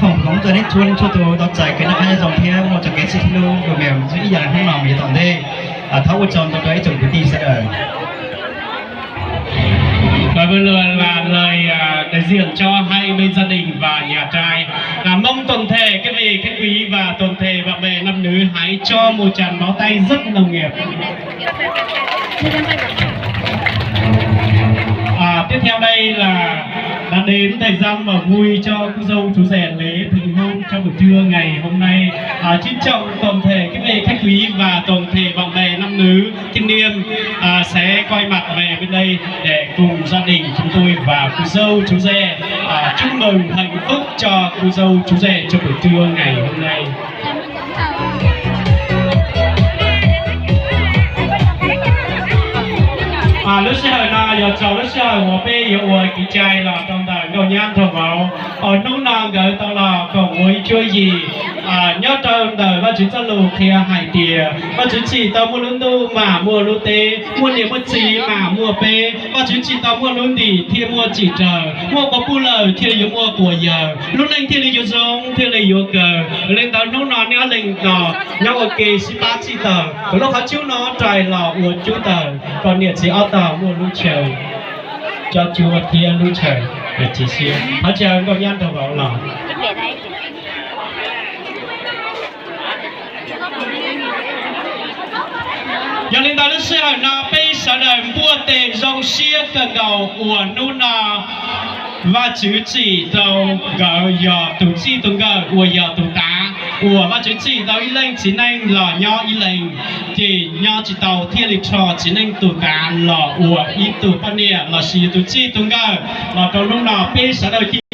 Thov kom nej txhua leej txhua tus tau txais kev noj qab nyob zoo thiab muaj txoj kev sib hlub nplua mias ib yam li hnub no mus yav tom ntej. Thov ua tsaug ntau rau ib tsoom kwv tij sawv daws. Và vừa rồi là lời à, đại diện cho hai bên gia đình và nhà trai. Là mong toàn thể các vị khách quý và toàn thể bạn bè nam nữ hãy cho một tràng pháo tay rất nồng nhiệt. À, tiếp theo đây là đã đến thời gian mà vui cho cô dâu chú rể lễ thành hôn trong buổi trưa ngày hôm nay. À, trân trọng toàn thể các vị khách quý và toàn thể bạn bè nam nữ thiên niên à, sẽ quay mặt về bên đây để cùng gia đình chúng tôi và cô dâu chú rể à, chúc mừng hạnh phúc cho cô dâu chú rể trong buổi trưa ngày hôm nay. Lub sij hawm no yog txog lub sij hawm uas peb yuav ua kev cai los rau ntawm nkauj nyab nraug vauv. Hnub no nkawd tau los koom ua ib cuab yim. Nyob rau ntawm Vajtswv txoj lus qhia hais tias Vajtswv tsim tau muaj lub ntuj mas muaj lub teb, muaj niam muaj txiv mas muaj peb. Vajtswv tsim tau muaj lub ntim thiaj muaj tsim raws, muaj quas puj lawm thiaj li yuav muaj quas yawg, lub neej thiaj li yuav zoo thiaj li yuav kawg. Li ntawd hnub no nej ob leeg no nyob ua ke sib pab txhij taws kom lub qhov cub no rais los ua cub taws, kom niam txiv ob tog muaj lub chaw coj cuab thiab lub chaw tsis siab. Thov caw nkauj nyab nraug vauv los. Yog li ntawd lub sij hawm no peb sawv daws npuaj tes zoo siab kawg nkaus uas hnub no Vajtswv tsim rau nkawd yog tus txij tus nkawm uas yog tus tav, uas Vajtswv tsim tau ib leej txiv neej los nyob ib leeg, ces nyob tsis tau thiaj li rho txiv neej tus tav los ua ib tug poj niam lossis tus txij tus nkawm los rau hnub no peb sawv daws ci